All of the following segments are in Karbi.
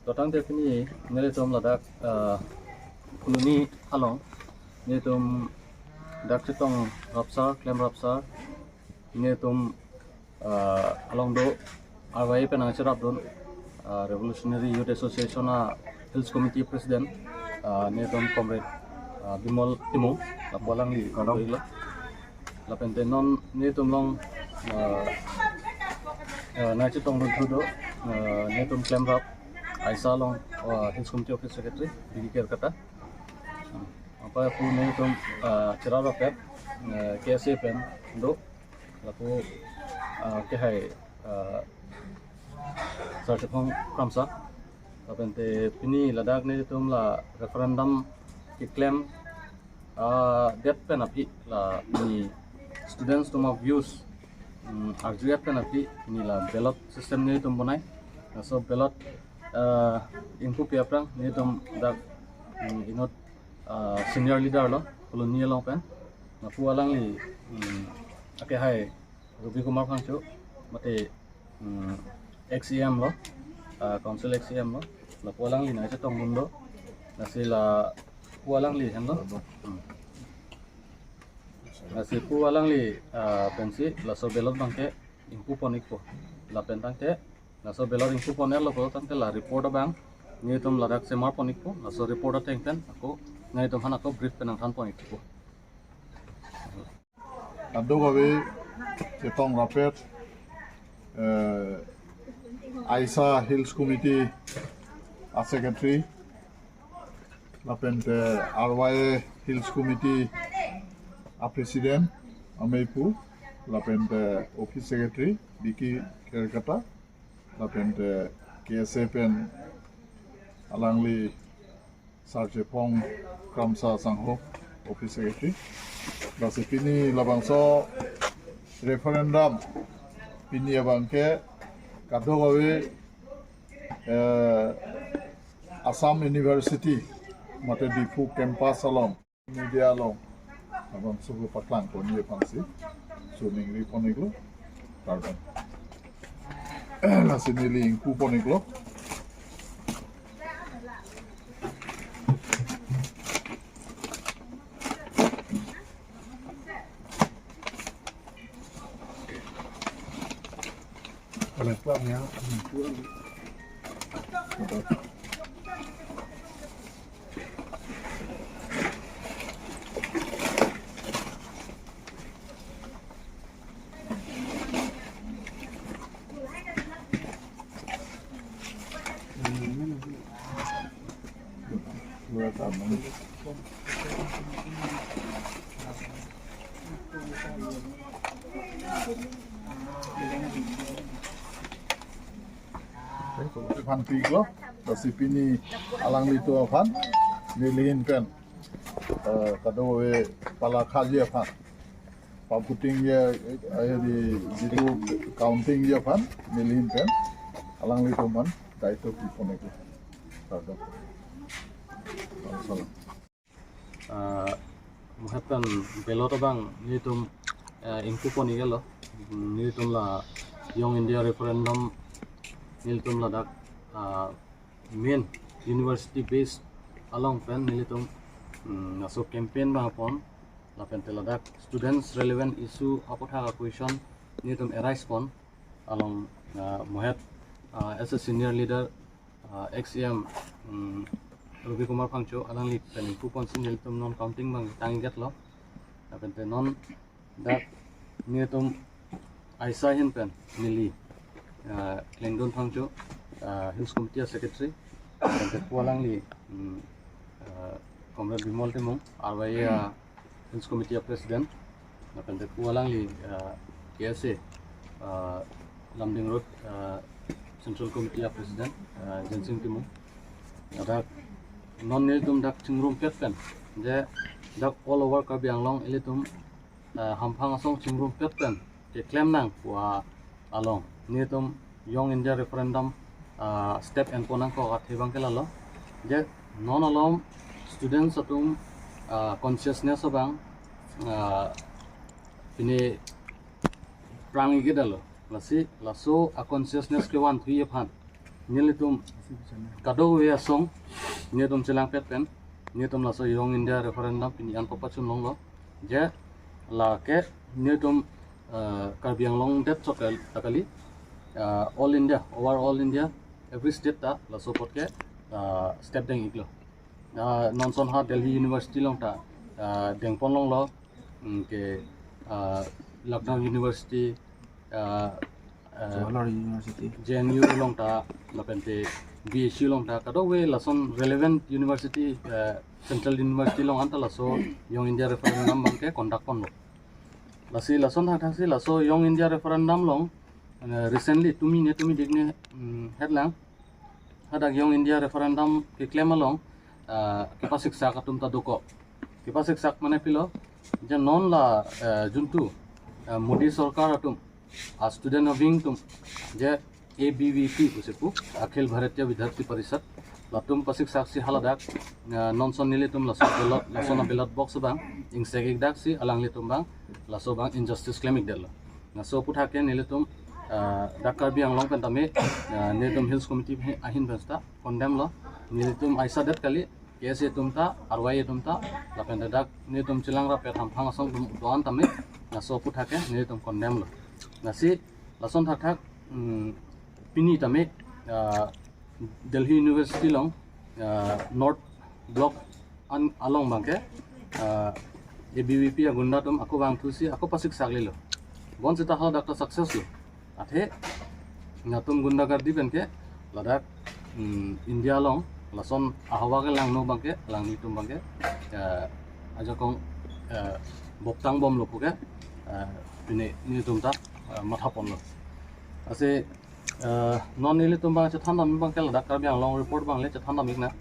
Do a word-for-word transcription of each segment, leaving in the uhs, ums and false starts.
Totang te pini nelitum ladak, ah, Phuloni along nelitum dak chetong rapsar, klem rapsar, nelitum, ah, along do R Y A pen nangcherapdun, ah, Revolutionary Youth Association a Hills Committee President, ah, nelitum Comrade, ah, Bimol Timung, lapu alangli kadokave. Lapen te non nelitum along, ah, ah, nangchetongdun thu do, ah, nelitum klemrap AISA along, ah, Hills Committee Office Secretary, B K Kerkata. Ah, apa pu nelitum, ah, cherap rapet, ah, K S A pen do, lapu, ah, kehai, ah, Sar Chephong Kramsa. Lapen te pini ladak nelitum la referendum keklem, ah, det pen aphi la pini students atum a views, mm, arju et pen aphi pini la ballot system nelitum bonai. Laso ballot, ah, ingpupi aphrang nelitum dak, mm, inut, ah, senior leader lo, Phuloni along pen. Lapu alangli, mm, akehai Ruby Kumar Phangcho, mate, mm, ex E M lo, ah, council ex E M lo, lapu alangli nangchetongdun do, lasi lapu alangli henlo. Mm. Lasi pu alangli, ah, pensi, laso ballot abangke ingpupon ikpo. Lapen tangte, laso ballot ingpupon iklo tangte la report abang nelitum ladak semarpon ikpo, laso report ateng pen ako nelitum aphan ako brief pen nangthanpon ikpo. Kadokave chetong rapet, eh, AISA Hills Committee a Secretary, lapen te R Y A Hills Committee a President, ameipu, lapen te Office Secretary, B K Kerkata, lapen te K S A pen alangli Sar Chephong Kramsa Sangho, Office Secretary. Lasi pini labangso referendum pini abangke kadokave, eh, Assam University mate Diphu campus along media along labangso paklangpon ji aphansi su ningripon iklo. Kardom. Lasi neli ingpupon iklo. Aphan piklo, lasi pini alanglitum aphan nelihin pen, eh, kadokave palakhaji aphan, pa voting ya, eh, di jitu counting ji aphan nelihin pen alanglitum aphan daito kipon iklo. Kardom. Salam. Ah, muhet pen ballot abang nelitum, ah, ingpupon iklo. Nelitum la Young India Referendum nelitum ladak, ah, main university base along pen nelitum, mm, laso campaign abang pon, lapen te ladak students relevant issue aputhak a question nelitum arise pon along, ah, muhet, ah, as a senior leader, ah, ex E M, mm, Ruby Kumar Phangcho alangli pen ingpuponsi nelitum non counting abang tang iklo. Lapen te non dak nelitum AISA ahin pen neli, ah, Klengdon Phangcho, ah, Hills Committee a Secretary, lapen te pu alangli, mm, ah, Comrade Bimol Timung, R Y A, ah, Hills Committee a President, lapen te pu alangli, ah, K S A, ah, Lumding Road, ah, Central Committee a President, ah, Jensing Timung. Ladak non nelitum dak chingrumpet pen, je dak all over Karbi Anglong ilitum, ah, hamphang asong chingrumpet pen keklem nang pu along nelitum Young India Referendum, ah, step enpon nangkok athe abangke lalo. Je non along students atum, ah, consciousness abang, ah, pini prang ikit alo. Lasi laso a consciousness kevanthuji aphan Nelitum kadokave asong, nelitum chelangpet pen, nelitum laso Young India Referendum pini an papachun longlo. Je lake nelitum, eh, Karbi Anglong det chot kal-, ta kali, eh, all India, over all India, every state ta laso apot ke, eh, step deng-iklo. Eh, non ason ha Delhi University along ta, eh, dengpon longlo, mm, ke, eh, Lucknow University, eh, eh, Jawaharlal University. J N U along ta, lapente B H U along ta, kadokave lason relevant university, eh, Central University along anta laso Young India Referendum abangke conduct ponlo. Lasi lason thakthak si laso Young India Referendum along, eh, recently tumi ne tumi dik ne, mm, headline, hadak Young India Referendum keklem along, eh, kepasiksak atum ta dokok. Kepasiksak mane pilo, je non la, eh, juntu, eh, Modi Sorkar atum, a student wing atum, je A B V P pusi pu, Akhil Bharatiya Vidyarthi Parishad, latum pasiksak si haladak, eh, non ason nelitum laso ballot, laso na ballot box abang ingsek-ik dak si alanglitum abang laso abang injustice klem-ikdetlo. Laso aphuthak ke nelitum, eh, dak Karbi Anglong pen tame, eh, nelitum Hills Committee ahin pen ta condemn lo. Nelitum aisa det kali, K S A atum ta, R Y A atum ta, lapen dak nelitum chelang rapet hamphang asong atum do-an tame, laso aphuthak ke nelitum condemn lo. Lasi lason thakthak, mm, pini tame, ah, Delhi University along, ah, North Block an along abangke, ah, A B V P agunda atum ako vangthu si ako pasiksak lilo. Bonsita haladak ta success lo. Athe nelitum gundagardi pen ke ladak, mm, India along lason ahavar kelangno abangke, alanglitum abangke, eh, ajakong, eh, boptang bomlo pu ke, eh, pini nelitum ta, eh, matha ponlo. Lasi, eh, non nelitum abang chethan dam abangke ladak Karbi Anglong report abang le chethan dam-iknang.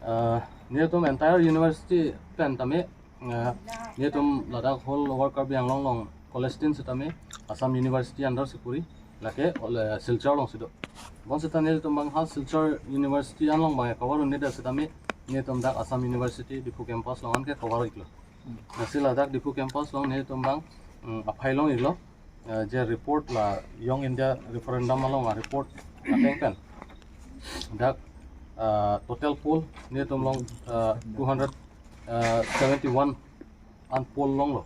Eh, nelitum entire university pen tame, eh, nelitum ladak whole over Karbi Anglong along college tin sitame Assam University under si kuri, lake ole Silchar along si do. Bonsita nelitum abang ha Silchar University along abang cover un-edet sitame nelitum dak Assam University Diphu campus along an ke cover-iklo. Lasi ladak Diphu campus along nelitum abang, mm, aphai long-iklo, eh, je report la Young India Referendum along a-report ateng pen. Dak, eh, total poll nelitum along, eh, two hundred seventy-one an poll longlo.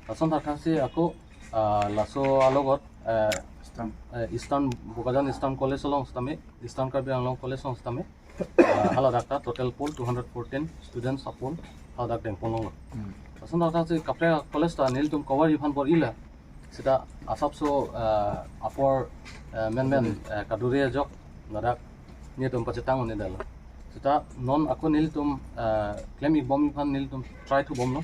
Lason thakthak si ako, ah, laso alogot, eh, Eastern. Eh, Eastern, Bokajan Eastern College along sitame, Eastern Karbi Anglong College along sitame, ah, haladak ta total poll two hundred fourteen students a-poll haladak dengpon longlo. Hmm. Lason thakthak si kaprek college ta nelitum cover-ji aphan bor-ila. Sita asapso, eh, apor, eh, menmen, eh, kadure ajok ladak nelitum pachetang un-edetlo. Sita non ako nelitum, eh, klem-ik bom aphan nelitum try thu bomlo.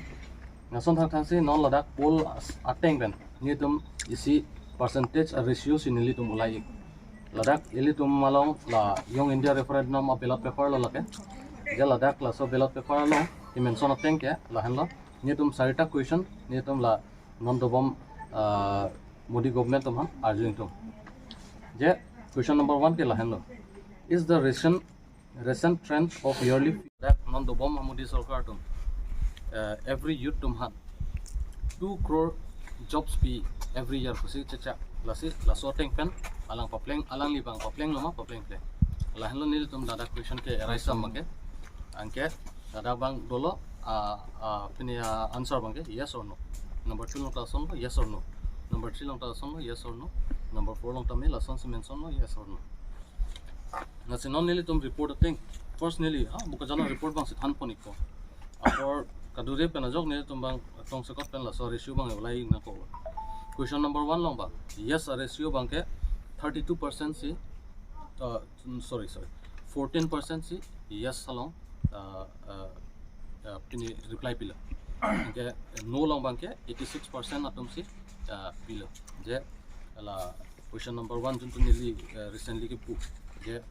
Lason thakthak si non ladak poll as-, ateng pen nelitum isi percentage a-ratio si nelitum ulai-ik. Ladak ilitum along la Young India Referendum a-ballot paper lo lake. Je ladak laso ballot paper along i-mention ateng ke lahenlo. Nelitum sarita question nelitum la non dobom, ah, Modi government atum aphan arju-ik tum. Je question number one ke lahenlo. Is the recent, recent trend of yearly fee, dak non dobom a-Modi Sorkar atum, eh, every youth atum aphan two crore jobs pi every year pusi chechak. Lasi laso ateng pen alang papleng, alangli abang paplenglo ma paplengple. Lahenlo nelitum ladak question ke arise abangke. Anke ladak abang dolo, ah, ah, pini, ah, answer abangke yes or no. Number two along ta lasonlo, yes or no. Number three along ta lasonlo, yes or no. Number four along tame lasonsi mention lo, yes or no. Lasi non nelitum report ateng, first neli, ah, Bokajan a-report abangsi thanpon-ikpo. Apor kadure pen ajok nelitum abang tongsekot pen laso ratio abang ulai-ik nangkok. Question number one along abang, yes a-ratio abangke thirty-two percent si, uh, mm, sorry, sorry, fourteen percent si yes along, uh, uh, uh, pini reply pilo. Anke no along abangke eighty-six percent atumsi, uh, pilo. Je la question number one juntu neli, uh, recently kepu, je,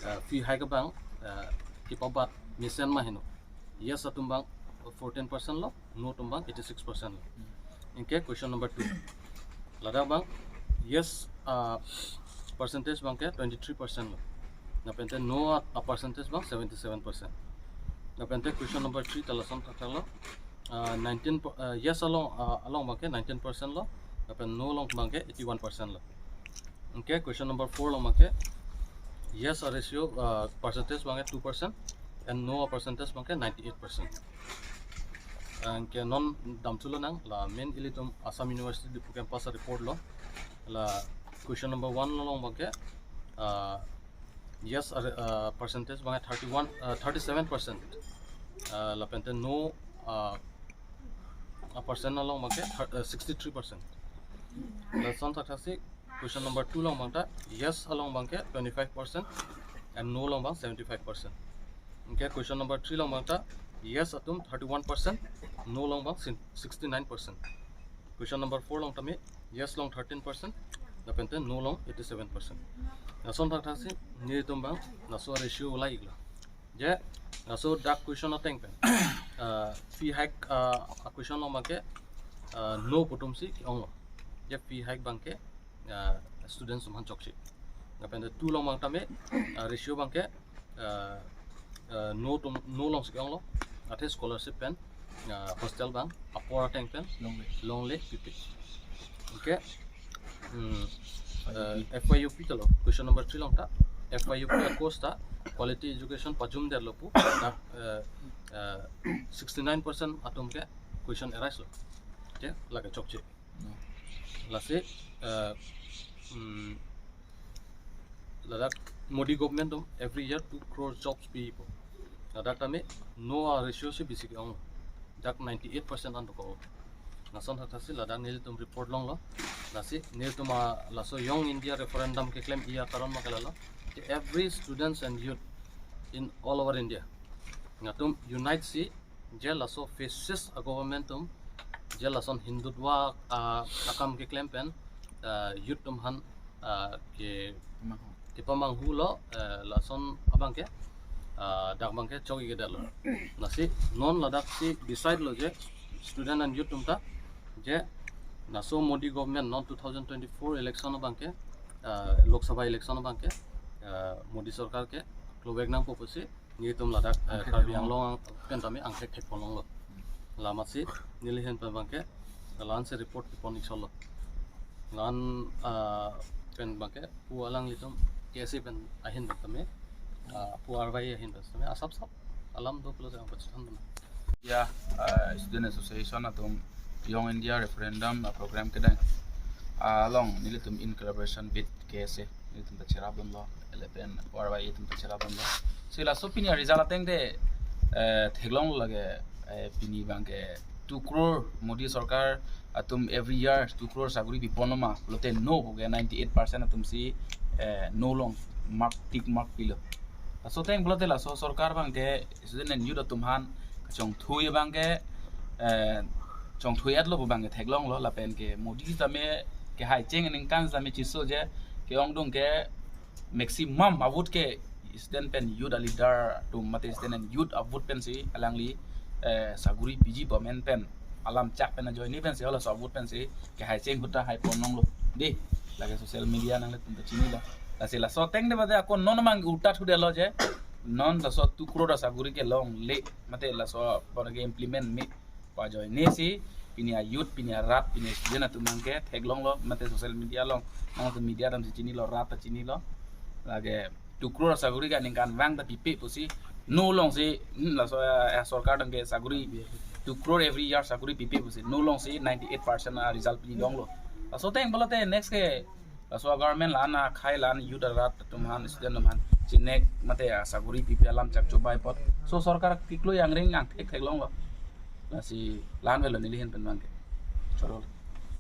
uh, fee haike abang, uh, kepabat mesen ma heno. Yes atum abang fourteen percent lo, no atum abang eighty-six percent lo. Anke question number two. Ladak abang yes, ah, percentage abangke twenty-three percent lo. Lapente no a, a-percentage abang seventy-seven percent. Lapente question number three ta lason thakthak lo. Ah, nineteen per-, ah, yes along, ah, along abangke nineteen percent lo. Lapen no along abangke eighty-one percent lo. Anke question number four along abangke Yes a ratio, uh, percentage abangke two percent and no a percentage abangke ninety-eight percent. Anke non damthu lonang, la main ilitum Assam University Diphu campus a report lo. La question number one along abangke, uh, yes a, uh, percentage abangke thirty-one, uh, thirty-seven percent. Uh, lapente no, uh, a percent along abangke thir- uh, sixty-three percent. Lason thakthaksi question number two along abangta yes along abangke twenty-five percent and no along abang seventy-five percent. Anke question number three along abangta yes atum thirty-one percent, no along abang sin- sixty-nine percent. Question number four along tame yes along thirteen percent, lapente no along eighty-seven percent. Lason thakthaksi nelitum abang laso ratio ulai-iklo. Je laso dak question ateng pen, uh, fee hike, uh, a question along abangke, uh, no pu atumsi ke-onglo. Je fee hike abangke, uh, students atum aphan chokche. Lapente two along abang tame, uh, ratio abangke, uh, uh, no atum, no alongsi ke-onglo. Athe scholarship pen, uh, hostel abang apor ateng pen longle, longle pipe. Anke, hmm, uh, F Y U P talo. Question number three along ta F Y U P a course ta quality education pajumdetlo pu ta, uh, uh, sixty-nine percent atum ke question arise lo. Anke lake chokche. Lasi, uh, hmm, ladak Modi government atum every year two crore jobs pipo. Ladak tame no a ratio si bisi ke-ong. Dak ninety-eight percent an to ko. Lason thakthaksi ladak nelitum report longlo. Lasi nelitum a laso Young India referendum keklem-i a karon ma ke lalo. Ke every students and youth in all over India, latum unite si je laso fascist a government atum, je lason Hindutva, ah, akam keklem pen, ah, youth atum aphan, ah, ke, kepamanghulo, eh, lason abangke, ah, dak abangke chok-i kedetlo. Lasi non ladaksi decide lo je student and youth atum ta, je laso Modi government non two thousand twenty-four election abangke, ah, Lok Sabha election abangke, ah, Modi sorkar ke klovek nangpo pusi nelitum ladak, eh, Karbi Anglong pen tame angthek thekpon longlo. Lamatsi neli ahin pen abangke la-ansi report kepon-ik solo. La-an, ah, pen abangke pu alanglitum K S A pen ahin pen tame, ah, pu R Y A ahin pen tame asap sap alam do pulote ang pachethon dun. Ya, ah, Student Association atum Young India Referendum, ah, program kedang, ah, along nelitum in collaboration with K S A nelitum ta cherap dunlo, L F N, R Y A atum ta cherap dunlo. Si laso pini a result ateng te, eh, theklonglo lake, eh, pini abangke two crore Modi sorkar atum every year two crore sakori piponlo ma, lote no pu ke ninety-eight percent atumsi, eh, no along mark, tick mark pilo. Laso ateng pulote laso sorkar abangke student and youth atum aphan kachongthui abangke, eh, chongthui-etlo pu abangke theklonglo, lapen ke Modi tame kehai cheng aningkan tame chiso je ke-ongdung ke maximum a vote ke student pen youth a leader atum mate student and youth a vote pensi alangli, eh, sakori piji pu amen pen alam chak pen ajoine pensi halaso a vote pensi kehai cheng ahut ta haipon longlo. Dei, lake social media nanglitum ta chinilo. Lasi laso ateng te bade ako non mang ulta thudetlo je non laso two crore a sakori ke longle mate laso abangke implement me pu ajoine si pini a youth, pini a rat, pini a student atum abangke theklonglo mate social media along, nangtum media atumsi chinilo, rat ta chinilo. Lake two crore sakori ke aningkanvang ta pipe pusi no alongsi, hmm, laso, eh, sorkar abangke sakori two crore every year sakori pipe pusi no alongsi ninety-eight percent a result pini longlo. Laso ateng pulote next ke laso government la-an akhai la-an youth arat atum aphan, student atum aphan chinek mate a sakori pipe alam chak chobai apot. So sorkar kiklo yangring angthek theklonglo. Lasi la-an avelo neli ahin pen abangke. Chorolo.